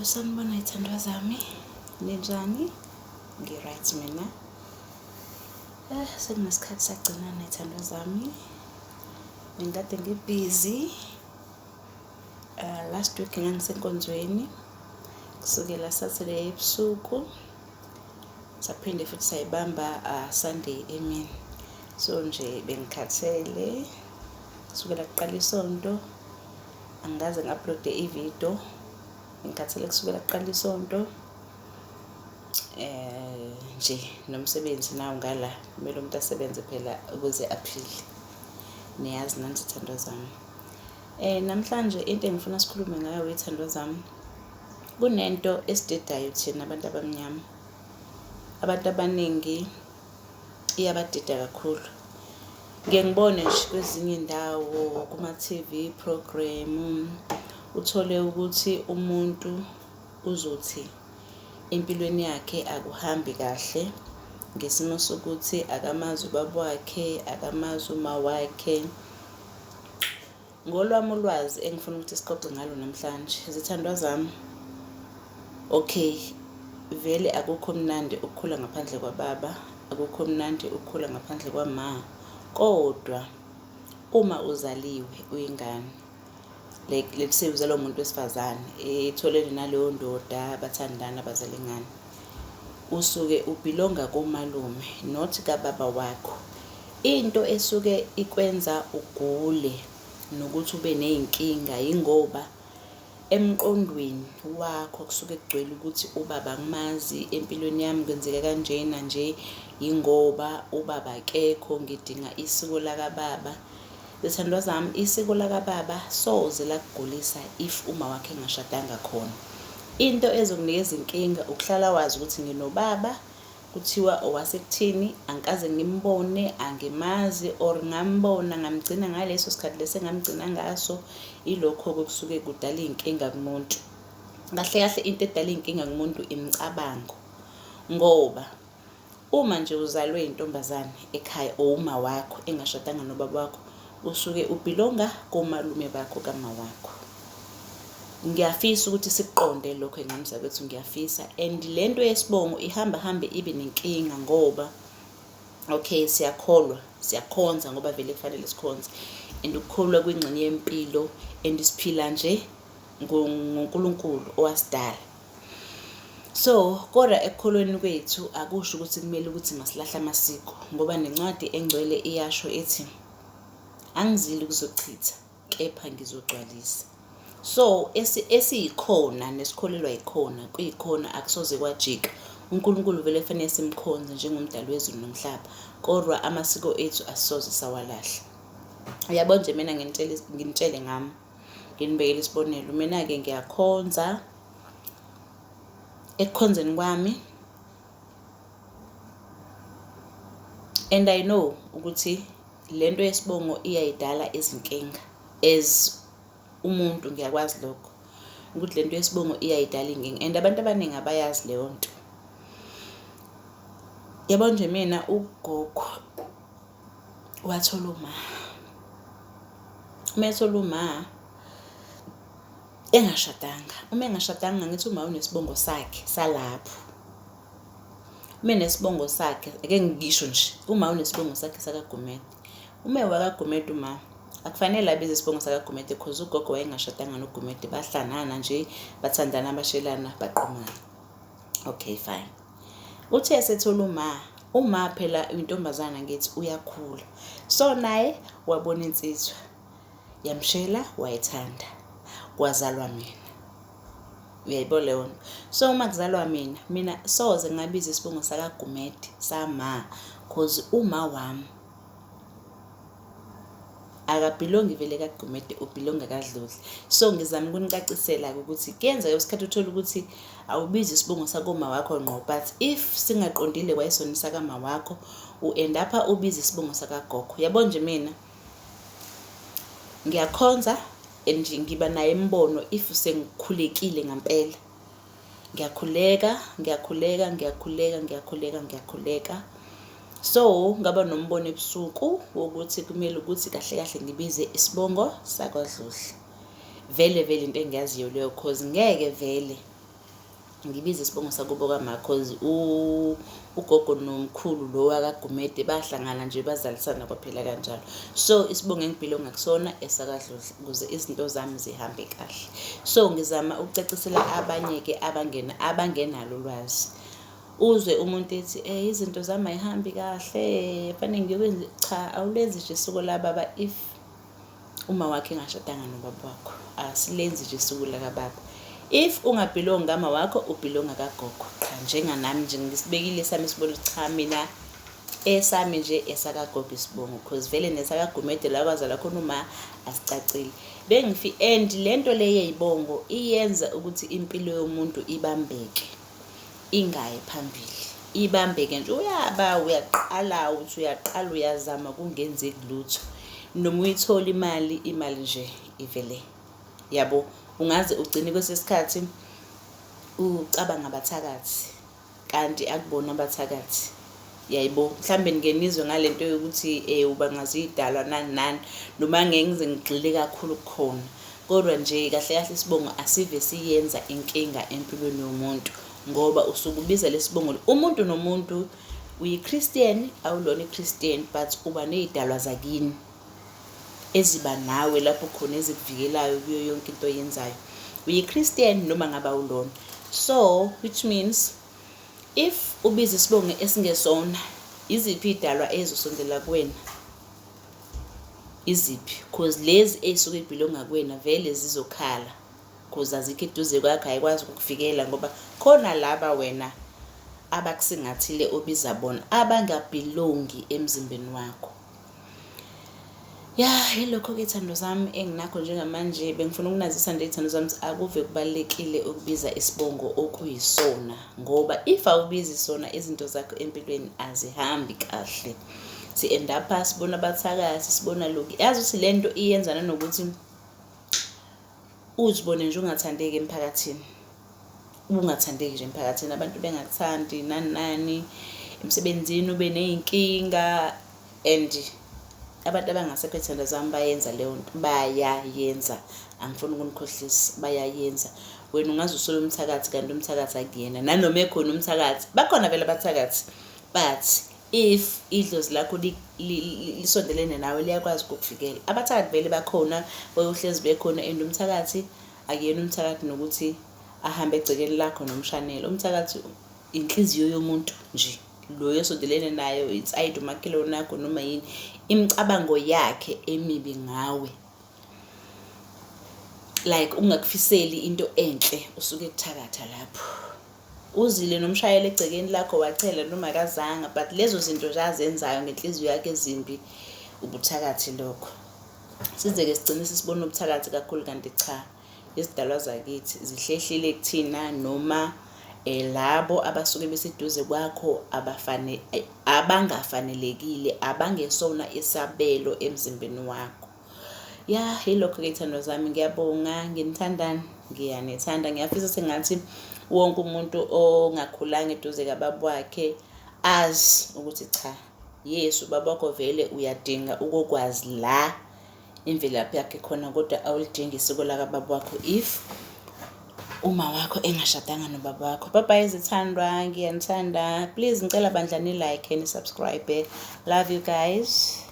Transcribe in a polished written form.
Sanibona y'thandwa zami, ninjani? Ngi-right mina. Sekunesikhathi sagcinana y'thandwa zami. Bengikade ngibhizi. Last week ngangisenkonzweni kusukela Saturday ebusuku. Saphinde futhi sayibamba Sunday emini. So nje bengikhathele kusukela kuqala isonto angikaze ngi-upload-e ividiyo. Ngikhathele kusukela kuqala isonto nje nomsebenzi nawo ngala kumele umuntu asebenze phela ukuze aphile. Niyazi nani zithandwa zami. Namhlanje into engifuna sikhulume ngayo wey'thandwa zami, kunento esididayo thina abantu abamnyama. Abantu abaningi iyabadida kakhulu. Ngiye ngibone nje kwezinye iy'ndawo kuma-T_V program, uthole ukuthi umuntu uzothi empilweni yakhe akuhambi kahle ngesimo sokuthi akamazi ubaba wakhe, akamazi uma wakhe. Ngolwami ulwazi engifuna ukuthi sixoxe ngalo namhlanje, zithandwa zami, okay, vele akukho mnandi ukukhula ngaphandle kwababa, akukho mnandi ukukhula ngaphandle kwama, kodwa uma uzaliwe uyingane, like let's say uzalwa umuntu wesifazane, etholene naleyo ndoda, bathandana bazala ingane, usuke ubhilonga komalume not kababa wakho. Into esuke ikwenza ugule nokuthi ube ney'nkinga yingoba emqondweni wakho kusuke kugcwele ukuthi ubaba angimazi, empilweni yami kwenzeka kanjena nje yingoba ubaba akekho, ngidinga isiko lakababa. Zithandwa zami, isiko lakababa soze lakugulisa if umawakho engashadanga khona. Into ezokunikeza inkinga ukuhlala wazi ukuthi nginobaba, kuthiwa owasekuthini, angikaze ngimbone, angimazi or ngambona ngamgcina ngaleso sikhathi lesi engamgcina ngaso, ilokho-ke okusuke kudala iy'nkinga kumuntu. Kahle kahle into edala iy'nkinga kumuntu imicabango ngoba uma nje uzalwe intombazane ekhaya or umawakho engashadanga nobaba wakho, usuke ubhilonga komalume bakho kamawakho. Ngiyafisa ukuthi sikuqonde lokho y'ngane zakwethu, ngiyafisa and le nto yesibongo ihamba hambe ibe nenkinga ngoba okay siyakholwa, siyakhonza ngoba vele kufanele sikhonze and ukukholwa kuyingxenye yempilo and siphila nje ngoNkulunkulu owasidala. So, kodwa ekukholweni kwethu akusho ukuthi kumele ukuthi masilahle amasiko ngoba nencwadi engcwele iyasho ithi, angizile ukuzochitha kepha ngizogcwalisa. So, esiyikhona nesikholelwa yikhona kuyikhona akusoze kwajika. UNkulunkulu vele kufanele simkhonze njengoMdali wezulu nomhlaba, kodwa amasiko ethu asisoze sawalahla. Uyabo nje mina nginitshele nginitshele ngami, nginibekele isibonelo. Mina-ke ngiyakhonza, ekukhonzeni kwami and I know ukuthi lento yesibongo iyayidala izinkinga as umuntu ngiyakwazi lokho ukuthi lento yesibongo iyayidala inkinga and abantu abaningi abayazi leyo nto. Yabo nje mina ugogo wathola uma, uma ethola uma engashadanga. Uma engashadanga ngithi uma unesibongo sakhe salapho. Uma enesibongo sakhe, ake ngisho nje, uma unesibongo sakhe sakaGumede. Uma ewakaGumede uma, akufanele abize isibongo sakaGumede cause ugogo wayengashadanga noGumede, bahlangana nje, bathandana, bashelana, baqomana. Okay, fine. Uthe esethola uma, uma phela intombazana ngithi uyakhula. So naye wabona insizwa. Yamshela wayithanda. Kwazalwa mina. Uyayibona leyo nto? So uma kuzalwa mina, mina soze ngabiza isibongo sakaGumede sama cause uma wami akabhilongi vele kaGumede ubhilonga kaDludla. So ngizama ukunicacisela-ke ukuthi kuyenzeka isikhathi uthole ukuthi awubizi isibongo sakoma wakho ngqo but if singaqondile kwayisona sakama wakho u-end up ubiza isibongo sakagogo. Yabo nje mina ngiyakhonza and ngiba nayo imibono if sengikhulekile ngampela. Ngiyakhuleka, ngiyakhuleka, ngiyakhuleka, ngiyakhuleka, ngiyakhuleka. So ngaba nombono ebusuku wokuthi kumele ukuthi kahle kahle ngibize isibongo sakwaDludla. Vele vele into engiyaziyo leyo cause ngeke vele. Ngibize isibongo sakubo kama cause ugogo nomkhulu lo wakaGumede bahlangana nje bazalisana kwaphela kanjalo. So isibongo engibhilonga kusona esakaDludla ukuze izinto zami zihambe kahle. So ngizama ukucacisela abanye-ke abangena abangenalo ulwazi. Uzwe umuntu ethi izinto zami ayihambi kahle fanele ngiyokwenza, cha awulenzi nje isiko lababa if uma wakhe engashadanga nobaba wakho. Asilenzi nje isiko lakababa. If ungabhilongi kama wakho ubhilonga kagogo qha, njenganami nje ngisibekile esami isibongo, cha mina esami nje esakagogo isibongo cause vele nesakaGumede la kwazalwa khona uma asicacile. Bengifi and lento le yeyibongo iyenza ukuthi impilo yomuntu ibambeke ingayi phambili, ibambeke nje. Uyaba uyaqala uthi uyaqala uyazama kungenzeki lutho, noma uyithola imali, imali nje ivele yabo. Ungaze ugcine kwesinye isikhathi ucabanga abathakathi kanti akubona abathakathi, yayibo. Mhlambe nike nizwe ngalento yokuthi uba ngazidalwa nani nani, noma ngeke ngize ngigxile kakhulu kukhona, kodwa nje kahle kahle isibongo asive siyenza inkinga empilweni yomuntu, ngoba usuke ubiza lesibongo umuntu nomuntu. Uyi-Christian awulona i-Christian, but uba ney'dalwa zakini eziba nawe lapho khona ezikuvikelayo kuyo yonke into oyenzayo, uyi-Christian noma ngabe awulona. So which means if ubiza isibongo esingesona, iziphi iy'dalwa ey'zosondela kuwena, iziphi? Cause lezi ey'suke y'bhilonga kuwena vele zizokhala cause azikho eduze kwakho, ayikwazi ukukuvikela ngoba khona laba wena abakusingathile obiza bona abangabhilongi emzimbeni wakho. Ya, yilokho-ke iy'thando zami enginakho njengamanje. Bengifuna ukunazisa nje iy'thando zami akuve kubalulekile ukubiza isibongo okuyisona, ngoba if awubizi sona izinto zakho empilweni azihambi kahle. Si-end up sibona abathakathi, sibona lokhu. Yazi ukuthi le nto iyenza nanokuthi uzibone nje ungathandeki emphakathini, ungathandeki nje emphakathini, abantu bengakuthandi nani nani, emsebenzini ube ney'nkinga. And abantu abangasekho iy'thando zami bayenza leyo nto, bayayenza, angifuni ukunikhohlisa, bayayenza. Wena ungaze usole umthakathi kanti umthakathi akuyena, nanoma ekhona umthakathi, bakhona vele abathakathi, but if idlozi lakho lisondelene nawe liyakwazi ukukuvikela. Abathakathi vele bakhona, bayohlezi bekhona, and umthakathi akuyena umthakathi nokuthi ahambe egcekeni lakho nomshanelo. Umthakathi inhliziyo yomuntu nje loyo osondelene nayo, inside umakhelwane wakho noma yini, imicabango yakhe emibi ngawe, like ungakufiseli into enhle, usuke ekuthakatha lapho. Uzile nomshayeli egcekeni lakho wachela noma akazanga, but lezo zinto nje azenzayo ngenhliziyo yakhe ezimbi, ubuthakathi lokho. Size-ke sigcine sisibona ubuthakathi kakhulu, kanti cha, izidalwa zakithi zihlehlile kuthina, noma labo abasuke beseduze kwakho abangafanelekile, abangesona isabelo emzimbeni wakho. Ya, yilokho-ke iy'thandwa zami, ngiyabonga, nginithandani, ngiyanithanda. Ngiyafisa sengathi wonke umuntu ongakhulanga eduze kababa wakhe azi ukuthi cha, yes, ubaba wakho vele uyadinga ukokwazi la imvelaphi yakhe khona, kodwa awulidingi isiko lakababa wakho if uma wakho engashadanga nobaba wakho. Bye bye zithandwa, ngiyanithanda. Please ngicela bandla ni like ni subscribe. Love you guys.